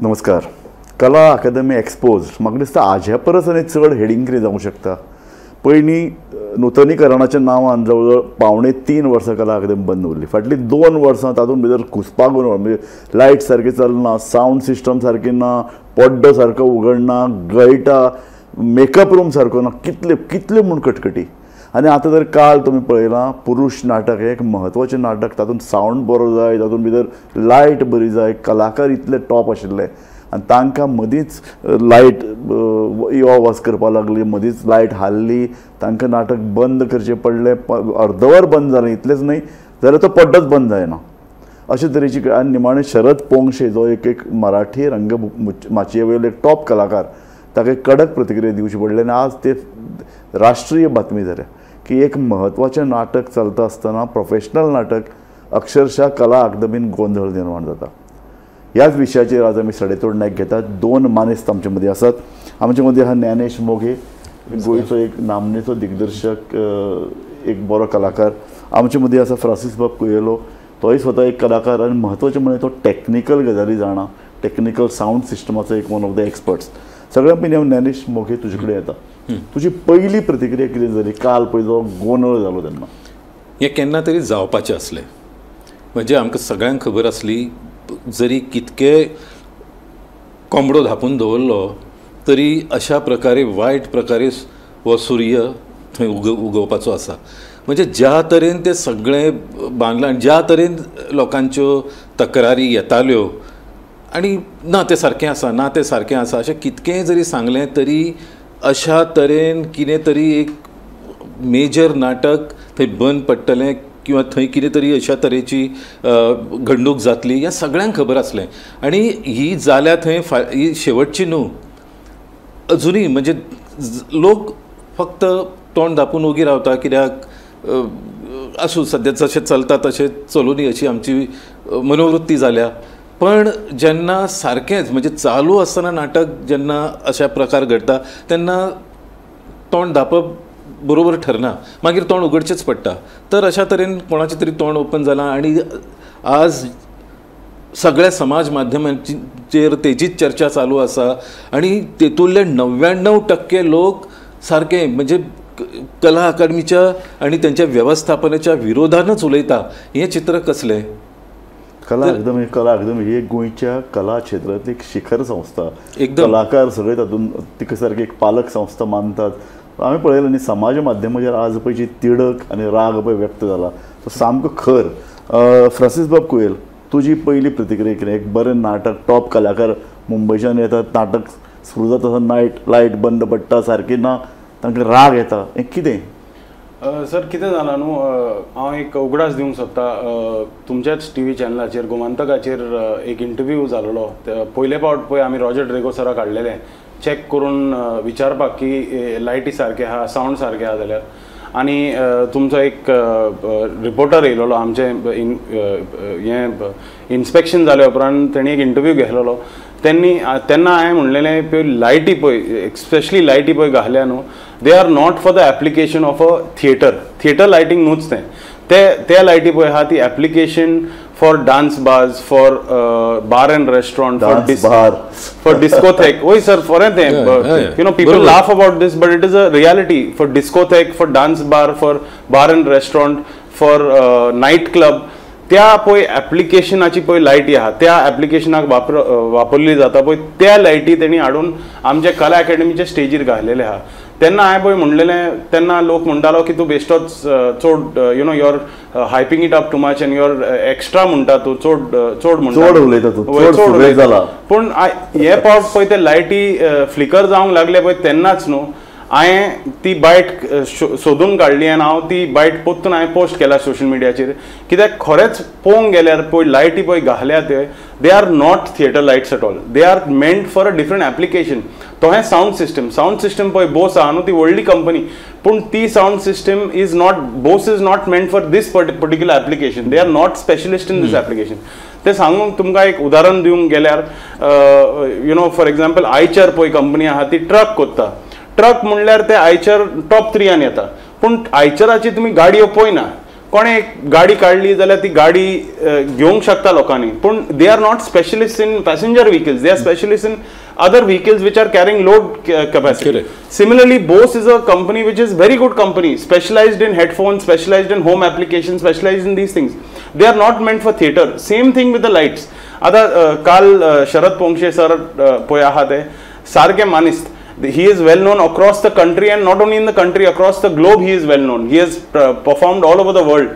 नमस्कार. कला अकादमी एक्सपोज म्हाका दिसता हाजे परस आनी चड हेडींग कितें जावंक शकता. पयलीं नुतनीकरणाच्या नांवान जवळ जवळ 2.75 वर्सां कला अकादमी बंद उरली. फाटलीं 2 वर्सां तातूंत भितर घुसपाक म्हणजे लायट सारकी चलना, सावंड सिस्टम सारकी ना, पड्डो सारको उगडना, गळटा, मेकअप रूम सारको ना, कितले कितले म्हूण कटकटी. आनी आतां तर काल तुमी पळयलां पुरुष नाटक हें एक म्हत्वाचें नाटक, तातूंत सावंड बरो जाय, तातूंत भितर लायट बरी जाय, कलाकार इतले टॉप आशिल्ले आनी तांकां मदींच लायट यो वच करपाक लागली, मदींच लायट हाल्ली, तांकां नाटक बंद करचें पडलें. अर्दवर बंद जालें, इतलेंच न्हय जाल्यार तो पड्डोच बंद जायना अशे तरेची. आनी निमाणें शरद पोंगशे जो एक एक मराठी रंग माचये वयलो एक टॉप कलाकार, ताका एक कडक प्रतिक्रिया दिवची पडली. आनी आज ते राष्ट्रीय बातमी जाल्या की एक म्हत्वाचें नाटक चलता आसतना प्रोफेशनल नाटक अक्षरशः कला अकादमीन गोंधळ निर्माण जाता. ह्याच विशयाचेर आज आमी सडेतोड नायक घेतात. 2 मानेस्त आमचे मदीं आसात. आमचे मदीं आहा ज्ञानेश मोघे, गोंयचो एक नामनेचो दिग्दर्शक, एक बरो कलाकार. आमचे मदीं आसा फ्रांसीस बाब कुयेलो, तोय स्वता एक कलाकार आनी म्हत्वाचें म्हणजे तो टॅक्निकल गजाली जाणा, टॅक्निकल सावंड सिस्टमाचो एक वन ऑफ the experts. सगळ्यां पयलीं हांव ज्ञानेश मोघे तुजे कडेन येता. तुजी पयली प्रतिक्रिया कितें जाली काल पळय जो गोंदळ जालो तेन्ना? हें केन्ना तरी जावपाचें आसलें. म्हणजे आमकां सगळ्यांक खबर आसली, जरी कितके कोंबडो धापून दवरलो तरी अशा प्रकारे वायट प्रकारे हो सूर्य थंय उगोवपाचो आसा. म्हणजे ज्या तरेन ते सगळें बांदलां आनी ज्या तरेन लोकांच्यो तक्रारी येताल्यो आनी ना तें सारकें आसा, ना तें सारकें आसा, अशें कितकेंय जरी सांगलें तरी अशा तरेन कितें तरी एक मेजर नाटक थंय बंद पडटलें किंवा थंय कितें तरी अशा तरेची घडणूक जातली हें सगळ्यांक खबर आसलें. आनी ही जाल्या थंय ही शेवटची न्हू, अजुनूय म्हणजे लोक फक्त तोंड धापून ओगी रावता, कित्याक आसूं सद्या जशें चलता तशें चलुनी अशी आमची मनोवृत्ती जाल्या. पण जेन्ना सारकेंच म्हणजे चालू आसतना नाटक जेन्ना अशा प्रकार घडटा तेन्ना तोंड धापप बरोबर ठरना, मागीर तोंड उगडचेंच पडटा. तर अशा तरेन कोणाचें तरी तोंड ओपन जालां आनी आज सगळ्या समाज माध्यमांचेर तेजीच चर्चा चालू आसा आनी तेतूंतले 99% लोक सारके म्हणजे कला अकादमीच्या आनी तेंच्या वेवस्थापनाच्या विरोधानच उलयता. हें चित्र कसलें? कला अकादमी, कला अकादमी ही एक गोंयच्या कला क्षेत्रांतली एक शिखर संस्था, एकदम कलाकार सगळे तातूंत तिका सारकी एक पालक संस्था मानतात. आमी पळयलें न्ही समाज माध्यमाचेर आज पळय जी तिडक आनी राग पळय व्यक्त जाला तो सामको खर. फ्रांसीस बाब कुयेल, तुजी पयली प्रतिक्रिया कितें? एक बरें नाटक, टॉप कलाकार मुंबयच्यान येतात, नाटक सुरू जाता तसो लायट बंद पडटा, सारकी ना, तांकां राग येता, हें कितें? सर कितें जालां न्हू, हांव एक उगडास दिवंक सोदता. तुमच्याच टी व्ही चॅनलाचेर गोमंतकाचेर एक इंटरव्यू जाल्लो. पयले पावट पळय आमी रॉजर ड्रेगो सराक हाडलेलें चॅक करून विचारपाक की लायटी सारके आहा, सावंड सारके आहा जाल्यार. आनी तुमचो एक रिपोर्टर येयलेलो, आमचें हें इन्स्पेक्शन जाल्या उपरांत तेणी एक इंटरव्यू घेतलेलो. तेन्ना हांवें म्हणलेलें पळय लायटी पळय, स्पेशली लायटी पळय घाल्या न्हू, they are not for the application of a theatre. Theatre lighting न्हूच तें, ते लायटी पळय आहा ती application for dance bars, for bar and restaurant, for discotheque. वय सर, फॉर तें you know people laugh about this but it is a reality. For discotheque, for dance bar, for bar and restaurant, for night club, त्या पळय एप्लिकेशनाची पळय लायटी आहा, त्या एप्लिकेशनाक वापरली जाता पळय त्या लायटी तेणी हाडून आमच्या कला अकादमीच्या स्टेजीर घातलेले आहा. तेन्ना हांवें पळय म्हणलेलें, तेन्ना लोक म्हणटालो की तूं बेश्टोच चड you know you're hyping it up too much and you're extra म्हणटा तूं, चड चड म्हणटा, चड उलयता तूं, चड उलयता. पूण हे पावट पळय ते लायटी फ्लिकर जावंक लागले पळय तेन्नाच न्हू हांवें ती बायट सोदून काडली आनी हांव ती बायट परतून हांवें पोस्ट केला सोशल मिडियाचेर. कित्याक खरेंच पळोवंक गेल्यार पळय लायटी पळय घाल्या ते they are not theatre lights at all, they are meant for a different application. तो हें सावंड सिस्टम, सावंड सिस्टम पळय बोस आहा न्हू, ती व्हडली कंपनी, पूण ती sound system is not, Bose is not meant for this particular application, they are not specialist in this application. ते सांगूंक तुमकां एक उदाहरण दिवंक गेल्यार you know for example Eicher पळय कंपनी आहा ती ट्रक कोत्ता. ट्रक म्हणल्यार ते आयचर टॉप 3 येता, पूण आयचराची तुमी गाडयो पळयना, कोणें एक गाडी काडली जाल्यार ती गाडी घेवंक शकता लोकांनी, पूण they are not specialist in passenger vehicles, they are specialist in other vehicles which are carrying load capacity. Similarly, Bose is a company which is very good company, specialized in headphones, specialized in home applications, specialized in these things. They are not meant for theatre. Same thing with the lights. आतां काल शरद पोंगशे sir पळय आहा ते सारके मानिस्त. He is well known across the country, and not only in the country, across the globe he is well known. He has performed all over the world.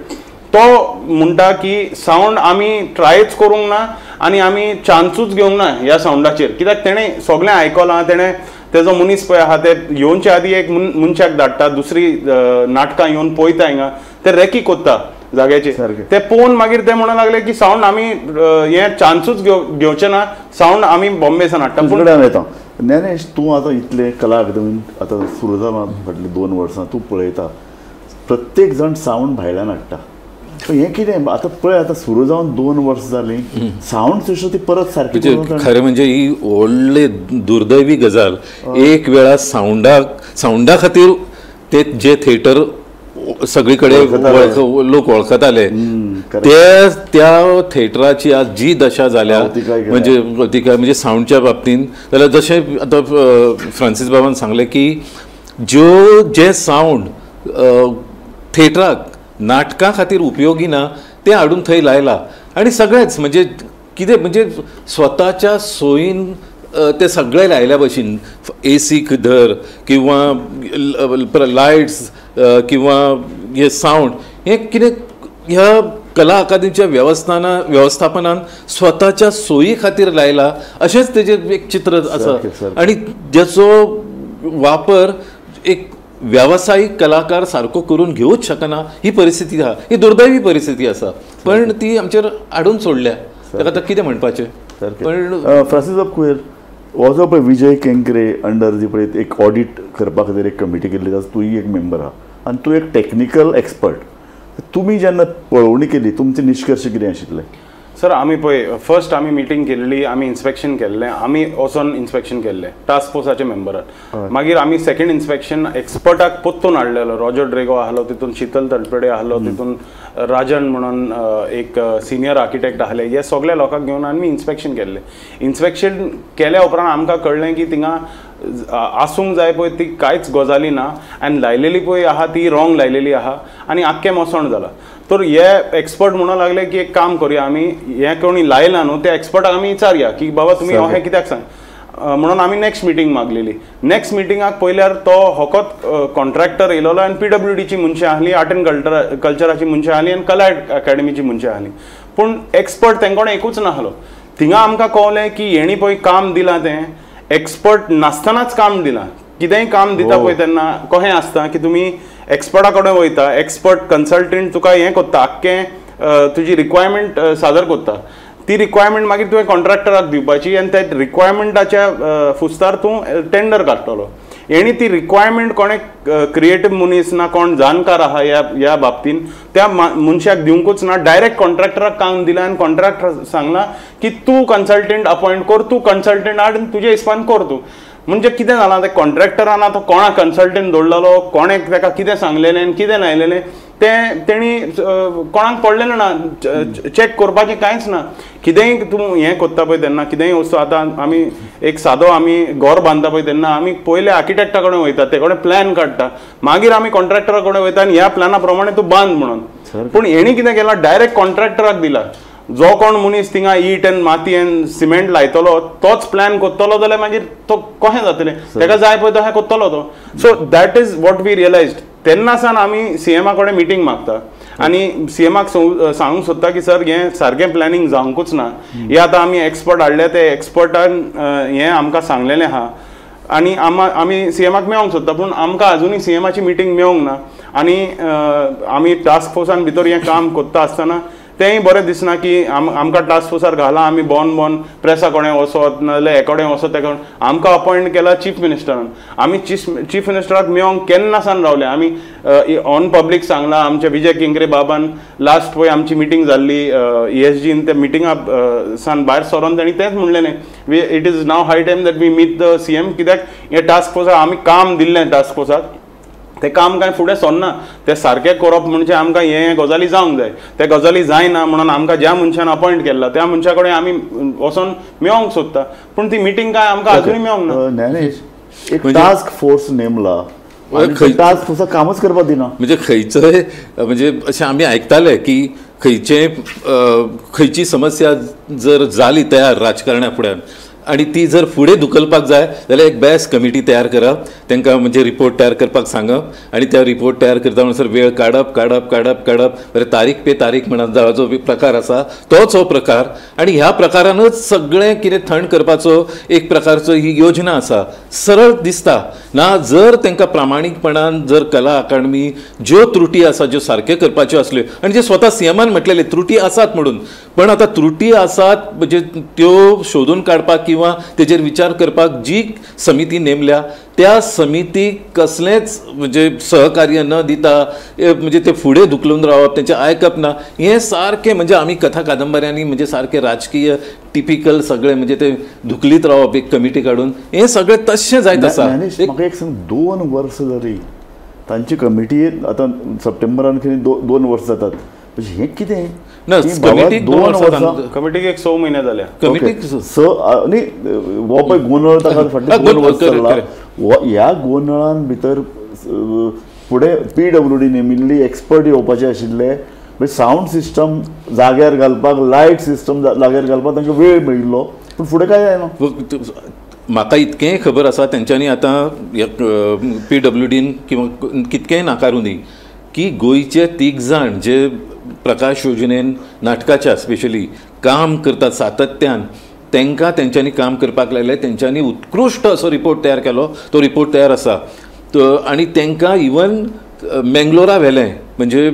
तो म्हणटा की sound आमी ट्रायच करूंक ना आनी आमी चान्सूच घेवंक ना ह्या सावंडाचेर, कित्याक तेणें सगळें आयकलां. तेणें तेजो मनीस पळय आहा ते येवचे आदी एक मनशाक धाडटा, दुसरी नाटकां येवन पळयता हिंगा, ते रेकी कोत्ता जाग्याचे, ते पळोवन मागीर ते म्हणूंक लागले की सावंड आमी हें चान्सूच घेवचे ना, सावंड आमी बॉम्बे सान हाडटा. पूण येता ज्ञानेश, तूं आतां इतलें कला अकादमीन आतां सुरू जालां फाटलीं 2 वर्सां, तूं पळयता प्रत्येक जाण सावंड भायल्यान हाडटा, हें कितें आतां पळय आतां सुरू जावन 2 वर्सां जालीं, सावंड सिस्टम ती परत सारकी. खरें म्हणजे ही व्हडली दुर्दैवी गजाल. एक वेळा सावंडा खातीर ते जे थिएटर सगळी कडेन लोक वळखताले ते त्या थिएटराची आज जी दशा जाल्या म्हणजे अवतिकाय म्हणजे सावंडच्या बाबतींत जाल्यार जशें आतां फ्रांसीस बाबान सांगलें की ज्यो जे सावंड थिएटराक नाटकां खातीर उपयोगी ना ते हाडून थंय लायला आनी सगळेंच म्हणजे कितें म्हणजे स्वताच्या सोयीन ते सगळे लायल्या भशेन, एसी धर किंवा लायट्स किंवा हे सावंड, हे कितें ह्या कला अकादमीच्या वेवस्थापनान स्वताच्या सोयी खातीर लायला अशेंच तेजें एक चित्र आसा आनी ज्याचो वापर एक व्यावसायिक कलाकार सारको करून घेवच शकना ही परिस्थिती आहा. ही दुर्दैवी परिस्थिती आसा, पण ती आमचेर हाडून सोडल्या, ताका आतां कितें म्हणपाचें. पण फ्रांसीस बाब कुवेल, हो जो पळय विजय केंकरे अंडर जी पळय एक ऑडिट करपा खातीर एक कमिटी केल्ली, ताचो तूंय एक मेंबर आहा आनी तूं एक टॅक्निकल एक्सपर्ट, तुमी जेन्ना पळोवणी केली तुमचे निश्कर्श कितें आशिल्ले? सर आमी पळय फर्स्ट आमी मिटींग केल्ली, आमी इन्स्पेक्शन केल्लें, आमी वचोन इन्स्पेक्शन केल्लें टास्क फोर्साचे मेंबरान. मागीर आमी सेकंड इन्स्पेक्शन एक्सपर्टाक पोत्तून हाडलेलो, रॉजर ड्रेगो आहलो, तितून शीतल तळपेडे आहलो, तितून राजन म्हणून एक सिनियर आर्किटेक्ट आहले, हे सगल्या लोकांक घेवन आमी इन्स्पेक्शन केल्लें. इन्स्पेक्शन केल्या उपरांत आमकां कळ्ळें की थिंगा आसूंक जाय पळय ती कांयच गजाली ना आनी लायलेली पळय आहा ती रॉंग लायलेली आहा आनी आख्खें मोसण जालां. तर हे एक्सपर्ट म्हणूंक लागले की एक काम करुया, आमी हें कोणी लायलां न्हू त्या एक्सपर्टाक आमी विचारया की बाबा तुमी अहें कित्याक सांग म्हणून आमी नेक्स्ट मिटींग मागलेली. नेक्स्ट मिटिंगाक पळयल्यार तो होकोत कॉन्ट्रॅक्टर येयलेलो आनी पीडब्ल्यूडीची मनशां आहली, आर्ट एंड कल्चराची मनशां आहली आनी कला अकाडमीची मनशां आहली, पूण एक्सपर्ट तेंकोण एकूच नाहलो. थिंगा आमकां कळ्ळें की हेणी पळय काम दिलां तें एक्सपर्ट नासतनाच काम दिलां. कितेंय काम दिता पळय तेन्ना कशें आसता की तुमी एक्सपर्टा कडेन वयता, एक्सपर्ट कन्सल्टंट तुका हें कोत्ता, आख्खें तुजी रिक्वायरमेंट सादर कोत्ता, ती रिक्वायरमेंट मागीर तुवें कॉन्ट्रॅक्टराक दिवपाची आनी त्या रिक्वायरमेंटाच्या फुस्तार तूं टेंडर काडटलो. हेणी ती रिक्वायरमेंट कोणें क्रिएटीव मनीस ना कोण जाणकार आहा ह्या बाबतीन त्या मनशाक दिवंकूच ना, डायरेक्ट कॉन्ट्रॅक्टराक काम दिलां आनी कॉन्ट्रॅक्टर सांगलां की तूं कन्सल्टंट अपॉयंट कर, तूं कन्सल्टंट हाड आनी तुजे हिसपान कर तूं. म्हणजे कितें जालां तें कॉन्ट्रॅक्टरान आतां कोणा कन्सल्टंट दवरलेलो, कोणें ताका कितें सांगलेलें आनी कितें लायलेलें तें तेणी कोणाक पडलेलें ना, चॅक करपाचें कांयच ना. कितेंय तूं हें कोत्ता पळय तेन्ना कितेंय वस्तू, आतां आमी एक सादो आमी घर बांदता पळय तेन्ना आमी पयले आर्किटेक्टा कडेन वयता, ते कडेन प्लॅन काडटा, मागीर आमी कॉन्ट्रॅक्टरा कडेन वयता आनी ह्या प्लॅना प्रमाणे तूं बांद म्हणून. पूण हेणी कितें केलां, डायरेक्ट कॉन्ट्रॅक्टराक दिला, जो कोण मनीस थिंगा it आनी माती आनी सिमेंट लायतलो तोच प्लॅन कोत्तलो जाल्यार मागीर तो कशें जातलें, ताका जाय पळय तशें कोत्तलो तो. So that is what we realised. तेन्ना सावन आमी सीएमा कडेन मिटींग मागता आनी सीएमाक सांगूंक सोदता की सर हें सारकें प्लॅनिंग जावंकूच ना, हे आतां आमी एक्सपर्ट हाडले, ते एक्सपर्टान हें आमकां सांगलेलें आहा आनी आमी सीएमाक मेळोंक सोदता, पूण आमकां आजुनूय सीएमाची मिटींग मेळोंक ना. आनी आमी टास्क फोर्सान भितर हें काम कोत्ता आसतना तेंय बरें दिसना की आमकां टास्क फोर्सार घालां, आमी बोन बोन प्रेसा कडेन वचत नाजाल्यार हे कडेन वचत ते कडेन. आमकां अपॉयंट केला चीफ मिनिस्टरान, आमी चीफ मिनिस्टराक मेळोंक केन्ना सान रावले, आमी ऑन पब्लीक सांगलां. आमच्या विजय केंकरे बाबान लास्ट पळय आमची मिटींग जाल्ली ESGन, त्या मिटिंगा सान भायर सरोन तांणी तेंच म्हणलेलें, it is now high time that we meet the CM, कित्याक हे टास्क फोर्साक आमी काम दिल्लें टास्क फोर्साक तें काम कांय फुडें सरना. तें सारकें करप म्हणजे आमकां हे गजाली जावंक जाय, ते गजाली जायना म्हणून आमकां ज्या मनशान अपॉयंट केल्ला त्या मनशा कडेन आमी वचोन मेळोंक सोदता, पूण ती मिटींग कांय आमकां अजुनूय मेळोंक ना. ज्ञानेश, एक टास्क फोर्स नेमला, टास्क फोर्साक कामच करपाक दिना. म्हणजे खंयचोय म्हणजे अशें आमी आयकताले की खंयचे खंयची समस्या जर जाली तयार राजकारण्या फुड्यान आनी ती जर फुडें धुकलपाक जाय जाल्यार एक बेस्ट कमिटी तयार करप, तांकां म्हणजे रिपोर्ट तयार करपाक सांगप आनी त्या रिपोर्ट तयार करता म्हणसर वेळ काडप काडप काडप काडप, बरें तारीख पे तारीख म्हणत जो प्रकार आसा तोच हो प्रकार. आनी ह्या प्रकारानूच सगळें कितें थंड करपाचो एक प्रकारचो ही योजना आसा. सरळ दिसता ना जर तांकां प्रामाणीकपणान जर कला अकादमी ज्यो त्रुटी आसा ज्यो सारक्यो करपाच्यो आसल्यो आनी जे स्वता सीएमान म्हटलेले त्रुटी आसात म्हणून, पण आतां त्रुटी आसात म्हणजे त्यो शोधून काडपाक किंवा तेजेर विचार करपाक जी समिती नेमल्या त्या समितीक कसलेंच म्हणजे सहकार्य न दिता म्हणजे ते फुडें धुकलून रावप, तेंचें आयकप ना, हें सारकें म्हणजे आमी कथा कादंबऱ्यांनी म्हणजे सारकें राजकीय टिपिकल सगळें म्हणजे ते धुकलीत रावप एक कमिटी काडून, हें सगळें तशें जायत आसा. म्हाका एक सांग, 2 वर्सां जाली तांची कमिटी, आतां सप्टेंबरान कितें 2 वर्सां जातात, म्हणजे हें कितें ना कमिटीक 2 वर्सां, कमिटीक एक 6 म्हयने जाल्या, कमिटीक 6 न्ही हो पळय गोंदळ ताका फाटले 2 वर्सां चल्ला. ह्या गोंदळान भितर फुडें PWD नेमिल्ली एक्सपर्ट येवपाचे आशिल्ले, म्हणजे सावंड सिस्टम जाग्यार घालपाक, लायट सिस्टम जाग्यार घालपाक तांकां वेळ मेळिल्लो, पूण फुडें काय जायना. म्हाका इतकेंय खबर आसा तेंच्यांनी आतां PWDन किंवा कितकेंय नाकारूं दी की गोंयचे 3 जाण जे प्रकाश योजनेन नाटकाच्या स्पेशली काम करतात सातत्यान, तांकां तेंच्यांनी काम करपाक लागले, तेंच्यांनी उत्कृश्ट असो रिपोर्ट तयार केलो, तो रिपोर्ट तयार आसा. आनी तांकां इवन मेंगलोरा व्हेलें, म्हणजे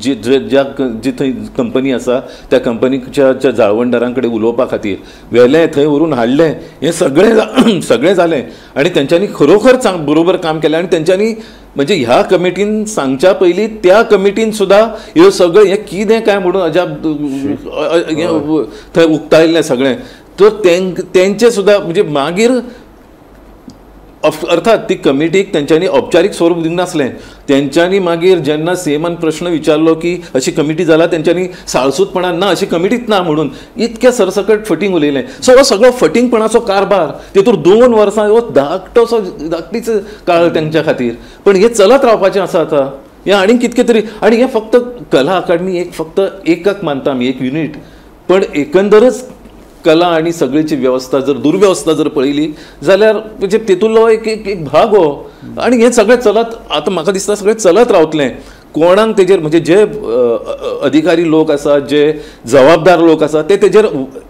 जी ज्या जी थंय कंपनी आसा त्या कंपनीच्या ज्या जाळवणदारां कडेन उलोवपा खातीर व्हेलें, थंय व्हरून हाडलें, हें सगळें सगळें जालें आनी तेंच्यांनी खरोखर बरोबर काम केलें. आनी तेंच्यांनी म्हणजे ह्या कमिटीन सांगच्या पयलीं त्या कमिटीन सुद्दां ह्यो सगळें हें कितें काय म्हणून अजाप थंय उक्तायल्लें सगळें. तर तेंचें सुद्दां म्हणजे मागीर अर्थात ती कमिटीक तेंच्यांनी औपचारीक स्वरूप दिवंक नासलें, तेंच्यांनी मागीर जेन्ना सीएमान प्रश्न विचारलो की अशी कमिटी जाला, तेंच्यांनी साळसूदपणान ना अशी कमिटीच ना म्हणून इतकें सरसकट फटींग उलयलें. सो हो सगळो फटींगपणाचो कारभार तेतूर 2 वर्सां हो धाकटोसो धाकटीच काळ तेंच्या खातीर, पण हें चलत रावपाचें आसा आतां हें आनी कितकें तरी. आनी हें फक्त कला अकादमी एक फक्त एकक मानता आमी, एक युनीट, पण एकंदरच कला आणि सगळीची व्यवस्था जर दुर्व्यवस्था जर पळयली जाल्यार म्हणजे तेतूंतलो एक एक भाग हो. आनी हें सगळें चलत आतां म्हाका दिसता सगळें चलत रावतलें. कोणाक तेजेर म्हणजे जे अधिकारी लोक आसा, जे जबाबदार लोक आसा ते तेजेर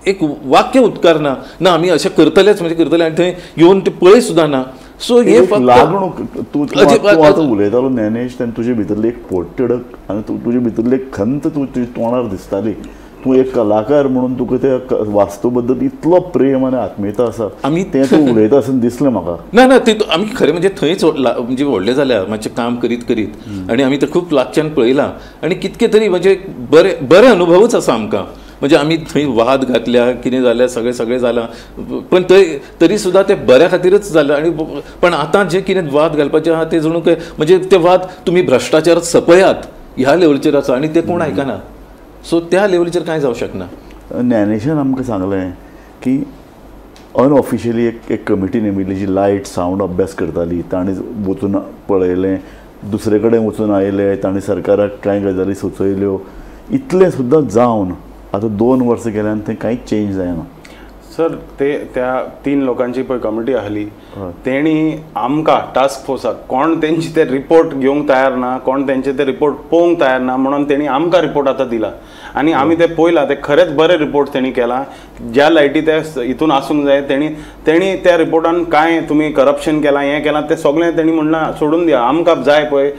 एक वाक्य उत्कारना ना आमी अशें करतलेच म्हणजे करतले, आनी थंय येवन ते पळय सुद्दां ना. सो हे लागणूक तूं आतां उलयतालो ज्ञानेश, तेन्ना तुजे भितरली एक पोटतिडक आनी तुजे भितरली एक खंत तूं तुज्या तोंडार दिसताली. तूं एक कलाकार म्हणून तुका त्या वास्तू बद्दल इतलो प्रेम आनी आत्मीयता आसा, आमी तें तूं उलयता आसून दिसलें म्हाका. ना ना ते आमी खरें म्हणजे थंयच म्हणजे व्हडले जाल्या मातशें काम करीत करीत, आनी आमी तें खूब लागच्यान पळयलां आनी कितके तरी म्हणजे बरे बरे अनुभवूच आसा आमकां. म्हणजे आमी थंय वाद घातल्या, कितें जालें, सगळें सगळें जालां, पण थंय तरी सुद्दां तें बऱ्या खातीरच जालें. आनी पण आतां जें कितें वाद घालपाचें आहा तें जणू काय म्हणजे ते वाद तुमी भ्रश्टाचार सपयात ह्या लेवलीचेर आसा आनी ते कोण आयकना. सो त्या लेवलीचेर कांय जावं शकना. ज्ञानेशान आमकां सांगलें की अनऑफिशियली एक कमिटी नेमिल्ली जी लायट सावंड अभ्यास करताली, ताणें वचून पळयलें, दुसरे कडेन वचून आयले, ताणें सरकाराक कांय गजाली सुचयल्यो. इतलें सुद्दां जावन आतां 2 वर्सां गेल्यान थंय कांयच चेंज जायना. सर ते त्या 3 लोकांची पळय कमिटी आहली, तेणी आमकां टास्क फोर्साक कोण तेंचे ते रिपोर्ट घेवंक तयार ना, कोण तेंचे ते रिपोर्ट पळोवंक तयार ना म्हणून तेणी आमकां रिपोर्ट आतां दिला आनी आमी ते पळयला, ते खरेंच बरे रिपोर्ट तेणी केला. ज्या लायटी ते हितून आसूंक जाय तेणी तेणी त्या रिपोर्टान कांय तुमी करप्शन केलां हें केलां तें सगळें तेणी म्हणलां सोडून दिया, आमकां जाय पळय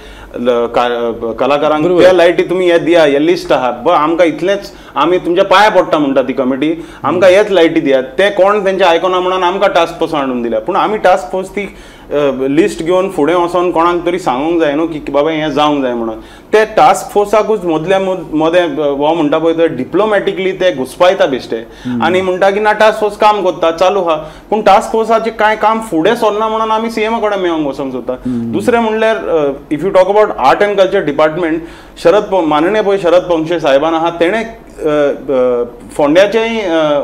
कलाकारांक त्या लायटी तुमी हे दिया, हे लिस्ट आहा, आमकां इतलेंच, आमी तुमच्या पांया पडटा म्हणटा ती कमिटी, आमकां हेच लायटी दिया. ते कोण तेंचे आयकना म्हणून आमकां टास्क फोर्स हाडून दिल्या, पूण आमी टास्क फोर्स ती लिस्ट घेवन फुडें वचोन कोणाक तरी सांगूंक जाय न्हू की बाबा हें जावंक जाय म्हणून. ते टास्क फोर्साकूच मदल्या मदें हो म्हणटा पळय ते डिप्लोमॅटिकली ते घुसपायता बेश्टे आनी म्हणटा की ना टास्क फोर्स काम करता चालू आहा, पूण टास्क फोर्साचें कांय काम फुडें सरना म्हणून आमी सीएमा कडेन मेळोंक वचोंक सोदता. दुसरें म्हणल्यार if you talk about art and culture department, Sharad माननीय पळय शरद पोंक्षे साहेबान आहा तेणें फोंड्याचेय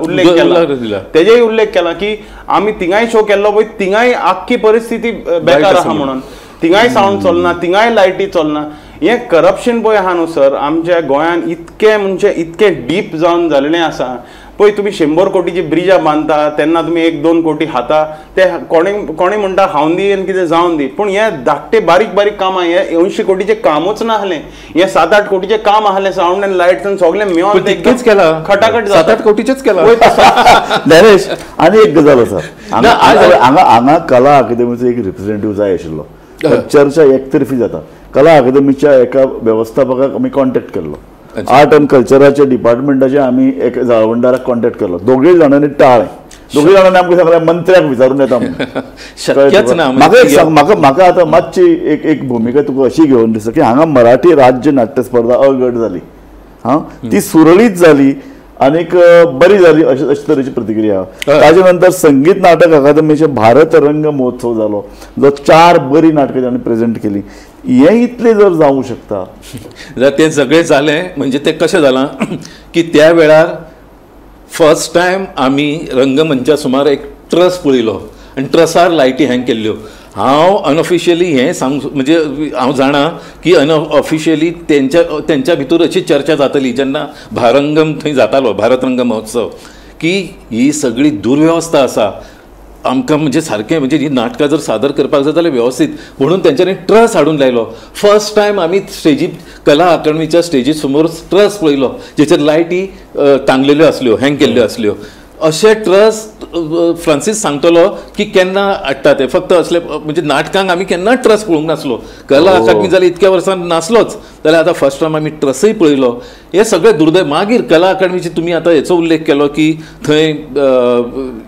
उल्लेख केला, तेजेय उल्लेख केला की आमी थिंगाय शो केल्लो पळय थिंगाय आख्खी परिस्थिती बेकार आहा म्हणून, थिंगाय सावंड चलना, थिंगाय लायटी चलना. हें करप्शन पळय आहा न्हू सर आमच्या गोंयान इतकें म्हणजे इतकें डीप जावन जाल्लें आसा. पळय तुमी 100 कोटीची ब्रिजां बांदता तेन्ना तुमी 1-2 कोटी खाता, ते कोणी कोणी म्हणटा हांव दी आनी कितें जावन दी, पूण हे धाकटे बारीक बारीक कामां हे 80 कोटीचें कामूच नासलें, हे 7-8 कोटीचें काम आहलें, सावंड आनी लायट्स आनी सगळें मेळोन तितकेंच केलां, खटाखट 7-8 कोटीचेंच केलां. नरेश आनी एक गजाल आसा, हांगा हांगा कला अकादमीचो एक रिप्रेझेंटेटिव्ह जाय आशिल्लो, चर्चा एकतर्फी जाता. कला अकादमीच्या एका वेवस्थापकाक आमी कॉन्टेक्ट केल्लो, आर्ट अँड कल्चराच्या डिपार्टमेंटाचे आमी एक जाळवणदाराक कॉन्टेक्ट केलो, दोगूय जाणांनी टाळ्ळें. दोगूय जाणांनी आमकां सांगलें मंत्र्याक विचारून येता म्हणून. शक्यच ना. म्हाका एक सांग, म्हाका म्हाका आतां मातशी एक एक भुमिका तुका अशी घेवन दिसता की हांगा मराठी राज्य नाट्य स्पर्धा अगट जाली, हां ती सुरळीत जाली आनीक बरी जाली अशे अशे तरेची प्रतिक्रिया. ताजे नंतर संगीत नाटक अकादमीचे भारत रंग महोत्सव जालो, जो 4 बरी नाटकां ताणें प्रेझेंट केली. हें इतलें जर जावूं शकता जाल्यार तें सगळें जालें म्हणजे तें कशें जालां की त्या वेळार फर्स्ट टायम आमी रंगमंचा सुमार एक ट्रस पळयलो आनी ट्रसार लायटी हँग केल्ल्यो. हांव अनऑफिशियली हें सांग म्हणजे हांव जाणा की अनऑफिशियली तेंच्या तेंच्या भितर अशी चर्चा जातली जेन्ना भारंगम थंय जातालो, भारत रंग महोत्सव, की ही सगळी दुर्व्यवस्था आसा आमकां म्हणजे सारकें म्हणजे ही नाटकां जर सादर करपाक जाय जाल्यार वेवस्थीत म्हणून तेंच्यांनी ट्रस हाडून लायलो. फर्स्ट टायम आमी स्टेजी कला अकादमीच्या स्टेजी समोर ट्रस पळयलो जेचेर लायटी टांगलेल्यो आसल्यो, हँग केल्ल्यो आसल्यो. अशे ट्रस फ्रांसीस सांगतलो की केन्ना हाडटा ते, फक्त असले म्हणजे नाटकांक आमी केन्ना ट्रस पळोवंक नासलो. कला अकादमी जाल्यार इतक्या वर्सां नासलोच, जाल्यार आतां फर्स्ट टायम आमी ट्रसय पळयलो. हे सगळें दुर्दैव. मागीर कला अकादमीची तुमी आतां हेचो उल्लेख केलो की थंय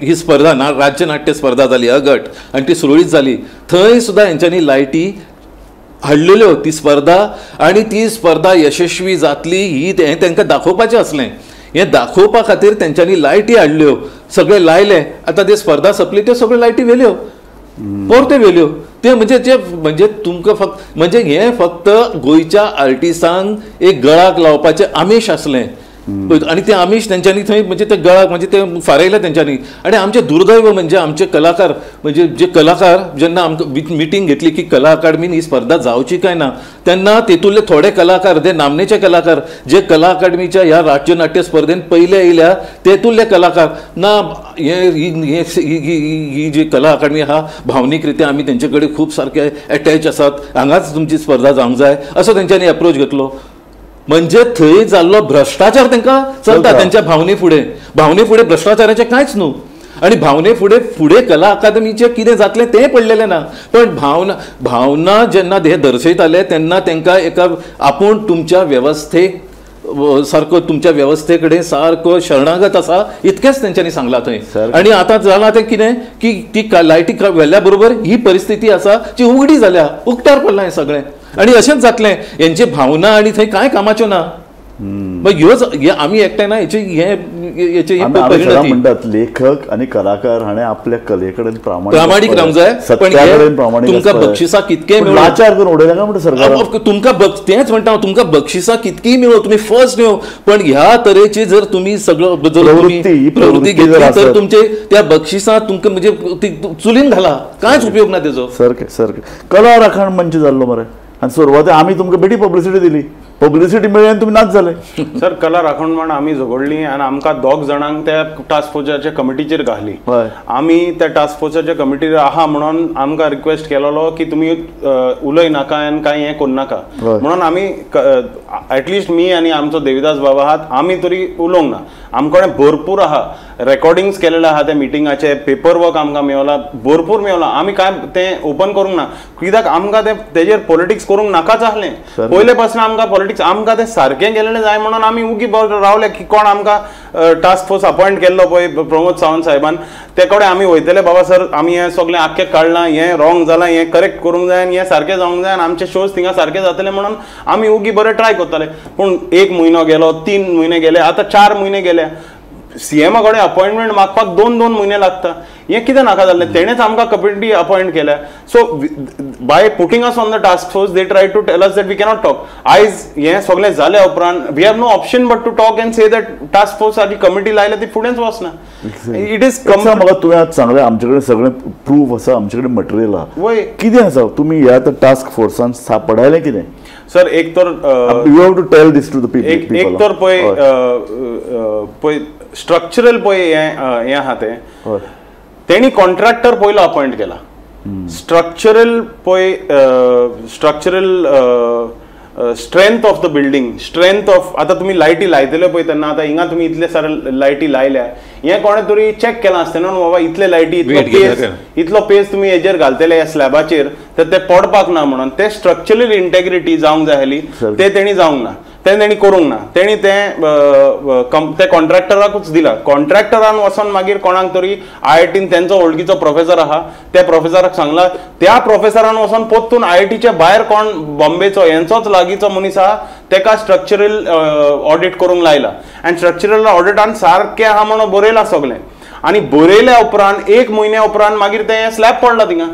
ही स्पर्धा ना राज्य नाट्य स्पर्धा जाली अगट आनी ती सुरळीत जाली, थंय सुद्दां हेंच्यांनी लायटी हाडलेल्यो ती स्पर्धा आनी ती स्पर्धा यशस्वी जातली ही हें तांकां दाखोवपाचें आसलें. हें दाखोवपा खातीर तेंच्यांनी लायटी हाडल्यो, सगळें लायलें. आतां ते स्पर्धा सोंपली त्यो सगळ्यो लायटी व्हेल्यो, परत्यो व्हेल्यो. ते म्हणजे जे म्हणजे तुमकां फक्त म्हणजे हें फक्त गोंयच्या आर्टिस्टांक एक गळाक लावपाचें आमिश आसलें आनी तें आमिश तेंच्यांनी थंय म्हणजे ते गळाक म्हणजे ते फारयलें तेंच्यांनी. आनी आमचें दुर्दैव म्हणजे आमचे कलाकार म्हणजे जे कलाकार जेन्ना आमकां मिटींग घेतली की कला अकादमीन ही स्पर्धा जावची काय ना, तेन्ना तेतूंतले थोडे कलाकार जे नामनेचे कलाकार जे कला अकादमीच्या ह्या राज्य नाट्य स्पर्धेन पयले येयल्या तेतूंतले कलाकार ना हे ही जी कला अकादमी आहा भावनीक रित्या आमी तेंचे कडेन खूब सारके एटॅच आसात, हांगाच तुमची स्पर्धा जावंक जाय असो तेंच्यांनी एप्रोच घेतलो. म्हणजे थंय जाल्लो भ्रश्टाचार तांकां चलता तेंच्या भावने फुडें, भावने फुडें भ्रश्टाचाराचें कांयच न्हू. आनी भावने फुडें फुडें कला अकादमीचें कितें जातलें तें पडलेलें ना, पण भावना भावना जेन्ना हे दर्शयताले तेन्ना तांकां एका आपूण तुमच्या वेवस्थेक सारको तुमच्या वेवस्थे कडेन सारको शरणागत आसा इतकेंच तेंच्यांनी सांगलां थंय. आनी आतां जालां तें कितें की ती लायटी व्हेल्या बरोबर ही परिस्थिती आसा जी उगडी जाल्या, उक्त्यार पडलां हें सगळें. आनी अशेंच जातलें, हेंची भावना आनी थंय कांय कामाच्यो ना. मग ह्योच हे आमी एकठांय ना हेची हे हेची म्हणटात लेखक आनी कलाकार हाणें आपल्या कले कडेन प्रामाणीक रावंक जाय, पण तुमकां बक्षिसां कितकें मेळूं लाचार करून उडयला काय म्हणटा सरकार तुमकां तेंच म्हणटा हांव, तुमकां बक्षिसां कितकीं मेळूं तुमी फर्स्ट येवं, पण ह्या तरेची जर तुमी सगळो जर तुमी प्रवृत्ती घेतली तर तुमचे त्या बक्षिसां तुमकां म्हणजे ती चुलीन घाला, कांयच उपयोग ना तेजो. सारकें सारकें. कला राखण मंच जाल्लो मरे आनी सुरवाते आमी तुमकां बेटी पब्लिसिटी दिली, पब्लिसिटी मेळ्ळी आनी तुमी नाच जाले. सर कला राखण म्हण आमी झगडली आनी आमकां दोग जाणांक त्या टास्क फोर्साच्या कमिटीचेर घाली. आमी त्या टास्क फोर्साच्या कमिटीर आहा म्हणून आमकां रिक्वेस्ट केलेलो की तुमी उलय नाका आनी कांय हें करूं नाका म्हणून आमी एटलिस्ट मी आनी आमचो देविदास बाबा आहात आमी तरी उलोवंक ना. आमकडे भरपूर आहा रेकॉर्डिंग्स केलेले आहा त्या मिटिंगाचे, पेपर वर्क आमकां मेवला, भरपूर मेवला. आमी कांय तें ओपन करूंक ना कित्याक आमकां तें तेजेर पॉलिटिक्स करूंक नाकाच आहलें. पयले पासून आमकां पॉलिटिक्स पॉलिटिक्स आमकां तें सारकें केलेलें जाय म्हणून आमी उगी रावले की कोण आमकां टास्क फोर्स अपॉयंट केल्लो पळय प्रमोद सावंत साहेबान ते कडेन आमी वयतले बाबा सर आमी हें सगळें आख्खें काडलां हें रॉंग जालां हें करेक्ट करूंक जाय आनी हें सारकें जावंक जाय आनी आमचे शोज थिंगा सारके जातले म्हणून आमी उगी बरें ट्राय करताले. पूण 1 म्हयनो गेलो, 3 म्हयने गेले, आतां 4 म्हयने गेले. सीएमा कडेन अपॉयंटमेंट मागपाक 2-2 म्हयने लागता. हें कितें नाका जाल्लें, तेणेच आमकां कमिटी अपॉयंट केल्या. So by putting us on the task force they try to tell us that we cannot talk. आयज हें सगळें जाल्या उपरांत we have no option but to talk and say that task force आनी committee लायल्या ती फुडेंच वचना. It is म्हाका तुवें आज सांगलें आमचे कडेन सगळें प्रूफ आसा, आमचे कडेन मटेरियल आसा, वय कितें आसा तुमी ह्या आतां टास्क फोर्सान सापडायलें कितें? सर एक तर you have to tell this to the people. एक तर पळय पळय स्ट्रक्चरल पळय हें आहा तें तेणी कॉन्ट्रॅक्टर पयलो अपॉयंट केला. स्ट्रक्चरल पळय structural strength of the building, strength of आतां तुमी लायटी लायतले पळय तेन्ना आतां हिंगा तुमी इतले सारे लायटी लायल्या हें कोणें तरी चॅक केलां आसतलें न्हू बाबा इतले लायटी इतलो पेज इतलो पेज तुमी हेजेर घालतले ह्या स्लॅबाचेर तर ते पडपाक ना म्हणून ते स्ट्रक्चरल इंटेग्रिटी जावंक जाय आसली ते तेणी जावंक ना, तें तेणी करूंक ना. तेणी तें ते कॉन्ट्रॅक्टराकूच दिला. कॉन्ट्रॅक्टरान वचोन मागीर कोणाक तरी आयआयटीन तेंचो वळखीचो प्रोफेसर आहा त्या प्रोफेसराक सांगला, त्या प्रोफेसरान वचोन परतून आयआयटीच्या भायर कोण बॉम्बेचो हेंचोच लागींचो मनीस आहा तेका स्ट्रक्चरल ऑडिट करूंक लायला आनी स्ट्रक्चरल ऑडिटान सारकें आहा म्हणून बरयलां सगळें. आनी बरयल्या उपरांत 1 म्हयन्या उपरांत मागीर तें स्लॅब पडला थिंगा.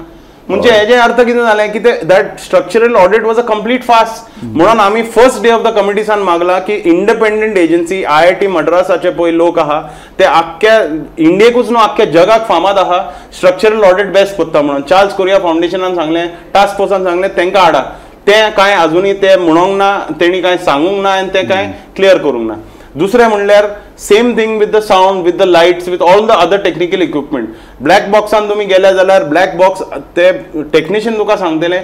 म्हणजे हेजे अर्थ कितें जालें की ते that structural audit was a complete farce. म्हणून आमी फर्स्ट डे ऑफ the कमिटीसान मागला की इंडिपेंडंट एजन्सी आयआयटी मद्रासाचे पळय लोक आहा ते आख्ख्या इंडियेकूच न्हू आख्ख्या जगाक फामाद आहा स्ट्रक्चरल ऑडिट बेस्ट कोत्ता म्हणून. चार्ल्स कोरिया फावंडेशनान सांगलें, टास्क फोर्सान सांगलें तेंकां हाडा. तें कांय अजुनूय ते म्हणोंक ना, तेणी कांय सांगूंक ना आनी तें कांय क्लियर करूंक ना. दुसरें म्हणल्यार same thing with the sound, with the lights, with all the other technical equipment. Black बॉक्सान तुमी गेले जाल्यार ब्लॅक बॉक्स ते टेक्निशियन तुका सांगतले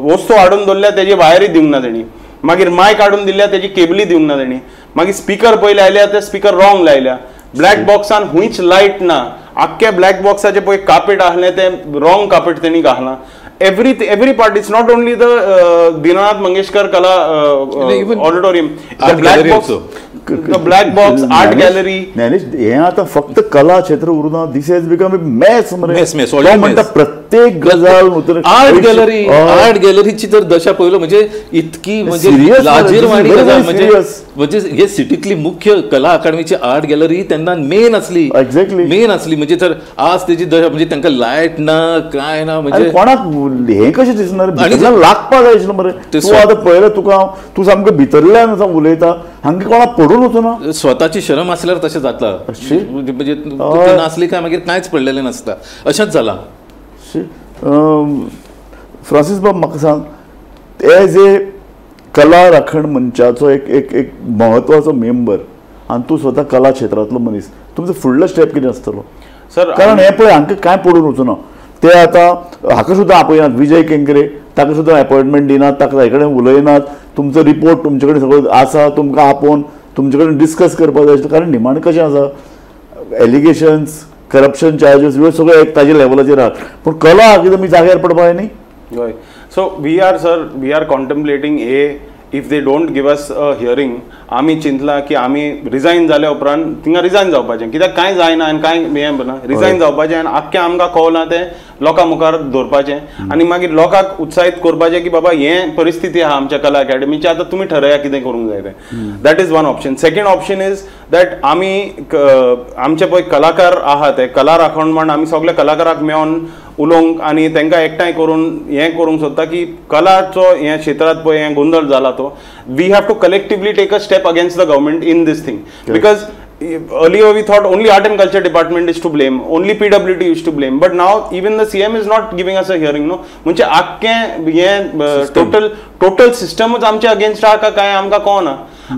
वस्तू हाडून दवरल्या तेजी वायरी दिवंक ना तेणी, मागीर मायक हाडून दिल्या तेजी केबली दिवंक ना तेणी, मागीर स्पिकर पयले आयल्या ते स्पिकर रॉंग लायल्या. ब्लॅक बॉक्सान हुंयच लायट ना, आख्ख्या ब्लॅक बॉक्साचें पळय कार्पेट आसलें तें रॉंग कार्पेट तेणी घातलां. Every part, it's not only the Dinanath Mangeshkar Kala auditorium, the black box, the black box art gallery. Gyanesh हे आतां फक्त कला क्षेत्र उरना, this has become a mess. Mess म्हणटा प्रत्येक गजाल आर्ट गॅलरी, आर्ट गॅलरीची तर दशा पळयलो म्हणजे इतकी म्हणजे लाजीरवाणी गजाल. म्हणजे म्हणजे हे सिटीतली मुख्य कला अकादमीची आर्ट गॅलरी तेन्ना मेन आसली, एक्झॅक्टली मेन आसली. म्हणजे तर आज तेजी दशा म्हणजे तांकां लायट ना काय ना, म्हणजे कोणाक हें कशें दिसणार लागपाक जाय आशिल्लें मरे. तूं आतां पळयलें तुका तूं सामकें भितरल्यान उलयता, हांगा कोणाक पडून वचना. स्वताची शरम आसल्यार तशें जाता, म्हणजे नासली काय मागीर कांयच पडलेलें नासता, अशेंच जालां. फ्रांसीस बाब म्हाका सांग, एज ए कला राखण मंचाचो एक एक एक म्हत्वाचो मेंबर आनी तूं स्वता कला क्षेत्रांतलो मनीस, तुमचो फुडलो स्टेप कितें आसतलो सर? कारण हें पळय हांकां कांय पडून वचना. ते आतां हाका सुद्दां आपयनात, विजय केंकरे ताका सुद्दां अपॉयंटमेंट दिनात, ताका ताजे कडेन उलयनात. तुमचो रिपोर्ट तुमचे कडेन सगळो आसा, तुमकां आपोवन तुमचे कडेन डिस्कस करपाक जाय आशिल्लें. कारण निमाणें कशें आसा, एलिगेशन्स, करप्शन चार्जीस ह्यो सगळ्यो एक ताजे लेवलाचेर आहात, पूण कला अकादमी जाग्यार पडपाक जाय न्ही. हय, so we are sir, we are contemplating a if they don't give us a hearing. आमी चिंतला की आमी रिजायन जाल्या उपरांत थिंगा रिजायन जावपाचें, कित्याक कांय जायना आनी कांय हें ना, रिजायन जावपाचें आनी आख्खें आमकां कळना तें लोकां मुखार दवरपाचें आनी मागीर लोकांक उत्साहीत करपाचें की बाबा हें परिस्थिती आहा आमच्या कला अकॅडमीची, आतां तुमी ठरया कितें करूंक जाय तें. That is one option. Second option is that आमी आमचे पळय कलाकार आहा ते कला राखण म्हण आमी सगळे कलाकाराक मेळोन उलोवंक आनी तांकां एकठांय करून हें करूंक सोदता की कलाचो हे क्षेत्रांत पळय हें गोंदळ जाला तो we have to collectively take a step against the government in this thing. Because earlier we thought only art and culture department is to blame, only PWD is to blame, but now even the CM is not giving us a hearing. No, म्हणजे आख्खें हें total total सिस्टमूच आमचे against आहा काय आमकां कळना.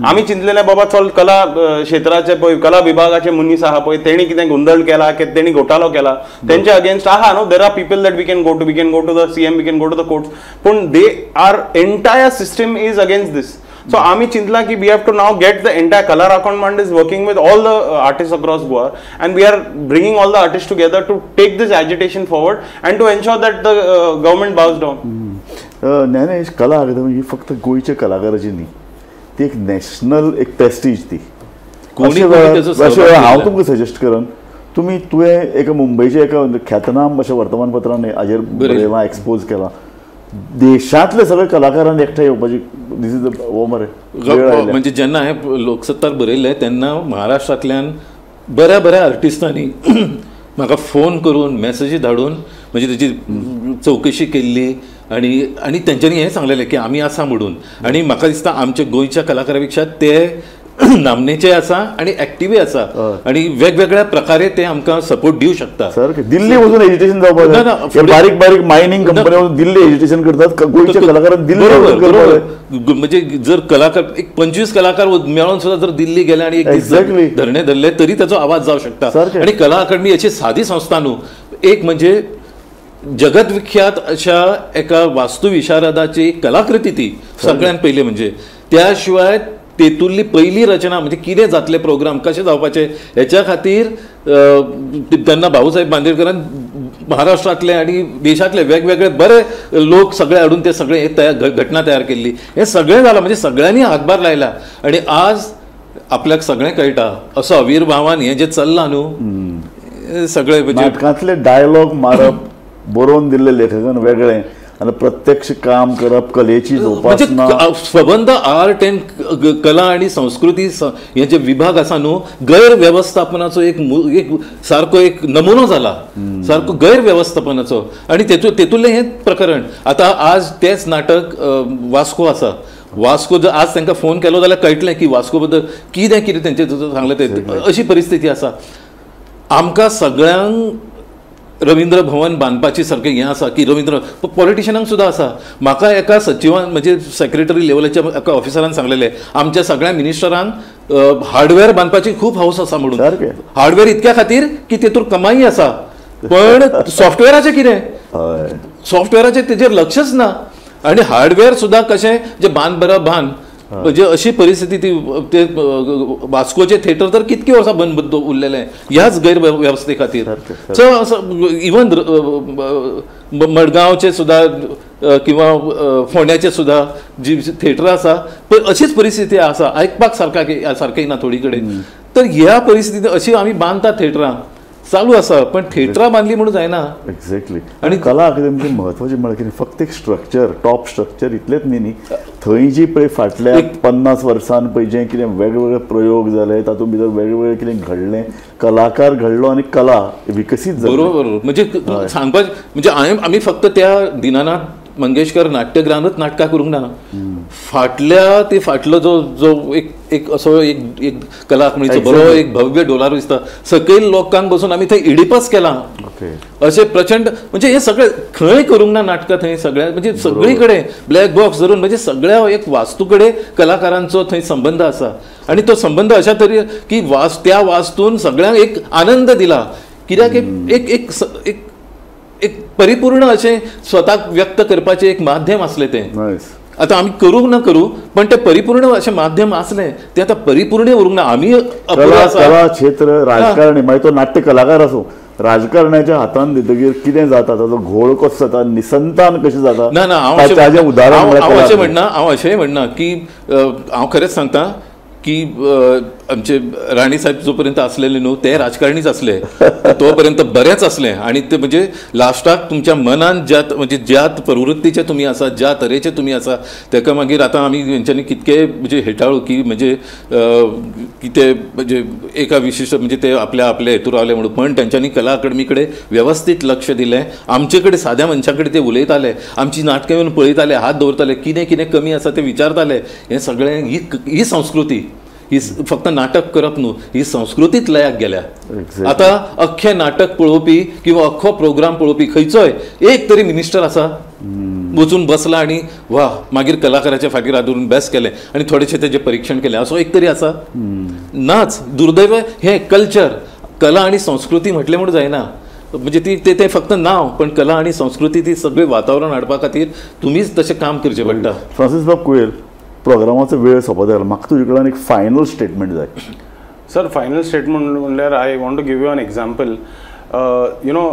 आमी चिंतलेले बाबा चल कला क्षेत्राचे पळय कला विभागाचे मनीस आहा पळय तेणी कितें गोंदळ केला, तेणी घोटाळो केला, तेंच्या अगेन्स्ट आहा न्हू. There are people that we can go to, we can go to the CM, we can go to the courts, पूण they are entire system is against this. So आमी चिंतला की we have to now get the entire Kala Rakhan Manch is working with all the artists across Goa and we are bringing all the artists together to take this agitation forward and to ensure that the government bows down. Gyanesh, कला अकादमी ही फक्त गोंयच्या कलाकाराची न्ही, ती एक national एक Prestige ती. अशे वेळार हांव तुमकां सजेस्ट करन, तुमी तुवें एका मुंबयच्या एका ख्यातनाम अशा वर्तमानपत्रान हाजेर बरयलां, एक्सपोज केलां, देशांतले सगळे कलाकारांनी एकठांय येवपाची this is the हो मरे. म्हणजे जेन्ना हांवें लोकसत्तार बरयल्लें तेन्ना महाराष्ट्रांतल्यान बऱ्या बऱ्या आर्टिस्टांनी म्हाका फोन करून मॅसेजी धाडून म्हणजे तेजी चवकशी केल्ली आनी आनी तेंच्यांनी हें सांगलेलें की आमी आसा म्हणून. आनी म्हाका दिसता आमच्या गोंयच्या कलाकारा पेक्षा ते नामनेचे आसा आनी एक्टिव्हय आसा आनी वेगवेगळ्या प्रकारे ते आमकां सपोर्ट दिवं शकता. दिल्ली वचून एजिटेशन जावपाक, बारीक बारीक मायनिंग कंपनी वचून दिल्ली एजिटेशन करतात, गोंयच्या कलाकारांक दिल्ली. बरोबर, म्हणजे जर कलाकार एक 25 कलाकार मेळोन सुद्दां जर दिल्ली गेले आनी एक दीस धरणे धरले तरी ताचो आवाज जावं शकता. आनी कला अकादमी अशी सादी संस्था न्हू, एक म्हणजे जगतविख्यात अशा एका वास्तुविशारदाची कलाकृती ती सगळ्यांत पयली. म्हणजे त्या शिवाय तेतुरली पहिली रचना म्हणजे कितें जातले प्रोग्राम कशें जावपाचे हेच्या खातीर तेन्ना भाऊसाहेब बांदेडकरान महाराष्ट्रांतले आनी देशांतले वेगवेगळे बरे लोक सगळे हाडून ते सगळे तयार घटना तयार केल्ली. हें सगळें जालां म्हणजे सगळ्यांनी हातभार लायला आनी आज आपल्याक सगळें कळटा असो अविर्भावान हें जें चल्लां न्हू सगळें. म्हणजे नाटकांतले डायलॉग मारप बरोवन दिल्ले लेखकान वेगळें आनी प्रत्यक्ष काम करप कलेची जोपासना, सबंद आर्ट एंड कला आनी संस्कृती हे जे विभाग आसा न्हू गैरवेवस्थापनाचो एक एक सारको एक नमुनो जाला, सारको गैरवेवस्थापनाचो. आनी तेतूंतलें हें प्रकरण आतां आज तेंच नाटक वास्को आसा. वास्को जर आज तांकां फोन केलो जाल्यार कळटलें की वास्को बद्दल कितें कितें तेंचें सांगलें ते अशी परिस्थिती आसा. आमकां सगळ्यांक रवींद्र भवन बांदपाची सारकें हें आसा की रवींद्र पॉलिटिशनांक सुद्दां आसा. म्हाका एका सचिवान म्हणजे सेक्रेटरी लेवलाच्या एका ऑफिसरान सांगलेलें आमच्या सगळ्या मिनिस्टरांक हार्डवेअर बांदपाची खूब हौस आसा म्हणून. हार्डवेअर इतक्या खातीर की तेतूर कमाई आसा, पण सॉफ्टवेअराचें कितें, सॉफ्टवेअराचें तेजेर लक्षच ना. आनी हार्डवेअर सुद्दां कशें जे बांद बरा बांद म्हणजे अशी परिस्थिती ती ते वास्कोचे थिएटर तर कितकी वर्सां बंद उरलेलें ह्याच गैरवेवस्थे खातीर. सो असो इवन मडगांवचे सुद्दां किंवा फोंड्याचे सुद्दां जी थिएटरां आसा पण अशीच परिस्थिती आसा, आयकपाक सारका सारकें ना थोडी कडेन. तर ह्या परिस्थितींत अशी आमी बांदतात थिएटरां चालू आसा, पण थिएटरां बांदली म्हणून जायना. एक्झॅक्टली. आनी कला अकादमीचें म्हत्वाचें म्हळ्यार कितें, फक्त एक स्ट्रक्चर टॉप स्ट्रक्चर इतलेंच न्ही न्ही, थंय जी पळय फाटल्या 50 वर्सान पळय जे कितें वेगवेगळे प्रयोग जाले तातूंत भितर वेगवेगळें कितें घडलें, कलाकार घडलो आनी कला विकसीत जाली. बरोबर, म्हणजे सांगपाक म्हणजे हांवें आमी फक्त त्या दिनानाथ मंगेशकर नाट्यगृहानूच नाटकां करूंक ना, फाटल्या ते फाटलो जो जो एक एक असो एक एक कला अकादमीचो बरो एक भव्य डोलारो दिसता, सकयल लोकांक बसून आमी थंय इडिपस केला. अशें प्रचंड म्हणजे हे सगळें खंय करूंक ना नाटकां थंय सगळ्या म्हणजे सगळी कडेन ब्लॅक बॉक्स धरून म्हणजे सगळ्या एक वास्तू कडेन कलाकारांचो थंय संबंद आसा. आनी तो संबंद अशा तरेन की त्या वास्तून सगळ्यांक एक आनंद दिला, कित्याक एक एक एक एक परिपूर्ण अशें स्वताक व्यक्त करपाचें एक माध्यम आसलें तें. आतां आमी करूं ना करूं पण तें परिपूर्ण अशें माध्यम आसलें तें आतां परिपूर्ण उरूंक ना. आमी कला क्षेत्र राजकारणी मागीर तो नाट्य कलाकार आसूं, राजकारणाच्या हातान दितकीर कितें जाता, ताचो घोळ कसो जाता, निसंतान कशें जाता. ना ना, हांव अशें म्हणना, हांव अशेंय म्हणना की हांव खरेंच सांगता की आमचे राणी साहेब जो पर्यंत आसलेले न्हू ते राजकारणीच आसले तो पर्यंत बरेंच आसले. आनी ते म्हणजे लास्टाक तुमच्या मनान ज्या म्हणजे ज्या प्रवृत्तीचे तुमी आसा, ज्या तरेचे तुमी आसा तेका मागीर आतां आमी तेंच्यांनी कितके म्हणजे हेटाळू की म्हणजे कितें म्हणजे एका विशिश्ट म्हणजे ते आपल्या आपल्या हेतूर रावले म्हणून, पण तेंच्यांनी कला अकादमी कडेन वेवस्थीत लक्ष दिलें. आमचे कडेन साद्या मनशां कडेन ते उलयताले, आमची नाटकां येवन पळयताले, हात दवरताले, कितें कितें कमी आसा ते विचारताले. हें सगळें ही संस्कृती ही फक्त नाटक करप न्हू, ही संस्कृतीच लयाक गेल्या. आतां अख्खें नाटक पळोवपी किंवा अख्खो प्रोग्राम पळोवपी खंयचोय एक तरी मिनिस्टर आसा वचून बसला आनी वा मागीर कलाकाराच्या फाटीर हात धरून बेस केलें आनी थोडेशें तेजें परिक्षण केलें असो एक तरी आसा नाच. दुर्दैव हें कल्चर कला आनी संस्कृती म्हटलें म्हूण जायना, म्हणजे ती तें फक्त नांव, पण कला आनी संस्कृती ती सगळें वातावरण हाडपा खातीर तुमीच तशें काम करचें पडटा. फ्रांसीस बाब कुवेल, प्रोग्रामाचो वेळ सोंपत आयला, म्हाका तुजे कडल्यान एक फायनल स्टेटमेंट जाय. सर, फायनल स्टेटमेंट म्हणल्यार I want to give you an example. You know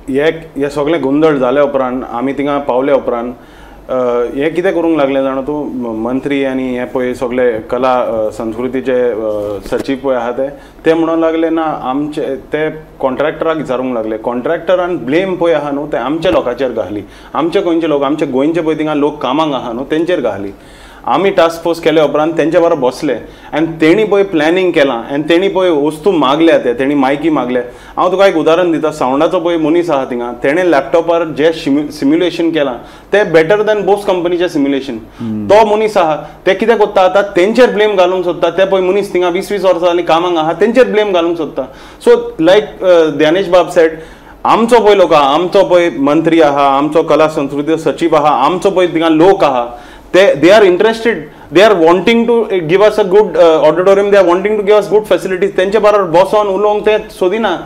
हे सगळें गोंदळ जाल्या उपरांत आमी थिंगा पावल्या उपरांत हें कितें करूंक लागलें जाणा तूं, मंत्री आनी हे पळय सगळे कला संस्कृतीचे सचीव पळय आहा ते म्हणूंक लागले ना आमचे ते कॉन्ट्रॅक्टराक विचारूंक लागले, कॉन्ट्रॅक्टरान ब्लेम पळय आहा न्हू ते आमच्या लोकांचेर घाली, आमचे गोंयचे लोक, आमचे गोंयचे पळय थिंगा लोक कामाक आहा न्हू तेंचेर घाली. आमी टास्क फोर्स केले उपरांत तेंच्या बरोबर बसले आनी तेणी पळय प्लॅनिंग केलां आनी तेणी पळय वस्तू मागल्या, ते तेणी मायकी मागल्या. हांव तुका एक उदाहरण दिता, सावंडाचो पळय मनीस आहा थिंगा, तेणें लॅपटॉपार जे सिम्युलेशन केलां तें बेटर दॅन बोस कंपनीचें सिम्युलेशन. तो मनीस आहा ते कितें करता आतां तेंचेर ब्लेम घालूंक सोदता, ते पळय मनीस थिंगा 20-20 वर्सां जालीं कामाक आहा तेंचेर ब्लेम घालूंक सोदता. सो लायक ज्ञानेश बाब सेड, आमचो पळय लोक आहा, आमचो पळय मंत्री आहा, आमचो कला संस्कृती सचीव आहा, आमचो पळय थिंगा लोक आहा, they are interested, they are wanting to give us a good auditorium, they are wanting to give us good facilities. तेंचे बरोबर बसोन उलोवंक ते सोदिना.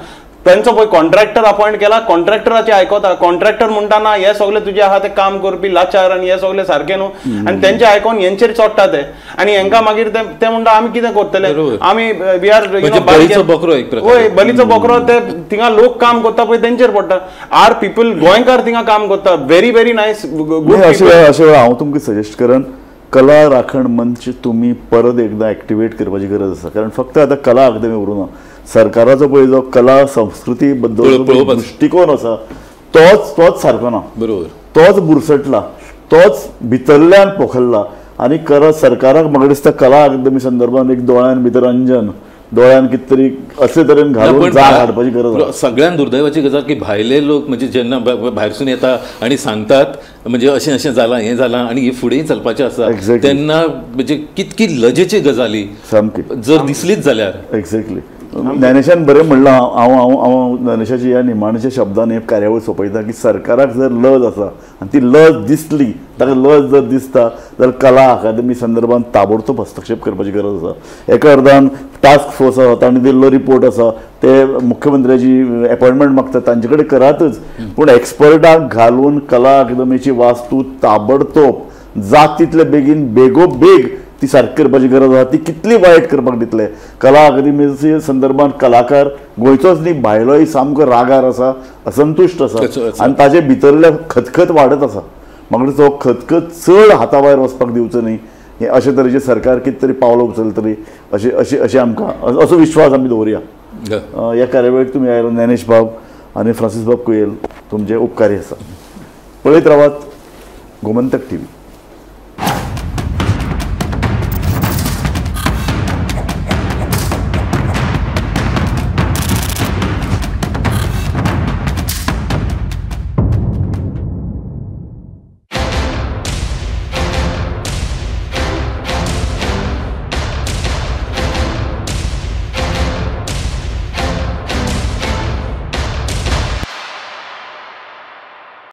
तेंचो पळय कॉन्ट्रॅक्टर अपॉयंट केला, कॉन्ट्रॅक्टराचे आयकता, कॉन्ट्रॅक्टर म्हणटा ना हे सगळे तुजे आहा ते काम करपी लाचार आनी हे सगळे सारके न्हू, आनी तेंचे आयकोन हेंचेर चोडटा ते, आनी हेंकां मागीर ते म्हणटा आमी कितें करतले, आमी we are बकरो, हय बलीचो बकरो. ते थिंगा लोक काम करता पळय तेंचेर पडटा. Are people गोंयकार थिंगा काम करता, व्हेरी व्हेरी नायस गुड. अशें वेळार हांव तुमकां सजेस्ट करन, कला राखण मंच तुमी परत एकदां एक्टिवेट करपाची गरज आसा. कारण फक्त आतां कला अकादमी उरूंक ना, सरकाराचो पळय जो कला संस्कृती बद्दल दृश्टिकोन आसा तोच सारको ना, बरोबर, तोच बुरसटला, तोच भितरल्यान पोखरला. आनी सरकाराक म्हाका दिसता कला अकादमी संदर्भात एक दोळ्यान भितर अंजन, दोळ्यान कितें तरी अशे तरेन घालून जाग हाडपाची गरज आसा. सगळ्यान दुर्दैवाची गजाल की भायले लोक म्हणजे जेन्ना भायरसून येता आनी सांगतात म्हणजे अशें अशें जालां हें जालां आनी हे फुडें चलपाचें आसा, तेन्ना म्हणजे कितकी लजेची गजाली सामकी जर दिसलीच जाल्यार. एक्झॅक्टली ज्ञानेशान बरें म्हणलां. हांव हांव हांव ज्ञानेशाची ह्या निमाणच्या शब्दान हे कार्यावळ सोंपयता की सरकाराक जर लज आसा आनी ती लज दिसली, ताका लज जर दिसता जाल्यार कला अकादमी संदर्भात ताबडतोब हस्तक्षेप करपाची गरज आसा. एका अर्दान टास्क फोर्स आसा, ताणें दिल्लो रिपोर्ट आसा, ते मुख्यमंत्र्याची अपॉयंटमेंट मागता, तांचे कडेन करातच, पूण एक्सपर्टाक घालून कला अकादमीची वास्तू ताबडतोब जात तितले बेगीन बेगोबेग ती सारकी करपाची गरज आसा. ती कितली वायट करपाक दितले? कला अकादमीचे संदर्भात कलाकार गोंयचोच न्ही भायलोय सामको रागार आसा, असंतुश्ट आसा, आनी ताजे भितरले खतखत वाडत आसा. म्हाका तो खतखत चड हाता भायर वचपाक दिवचो न्ही, हे अशे तरेचे सरकार कितें तरी पावलां उचलतली अशें अशें अशें आमकां असो विश्वास आमी दवरुया. ह्या कार्यावळीक तुमी आयलो ज्ञानेश बाब आनी फ्रांसीस बाब कुयेल, तुमचे उपकारी आसा. पळयत रावात गोमंतक टीव्ही.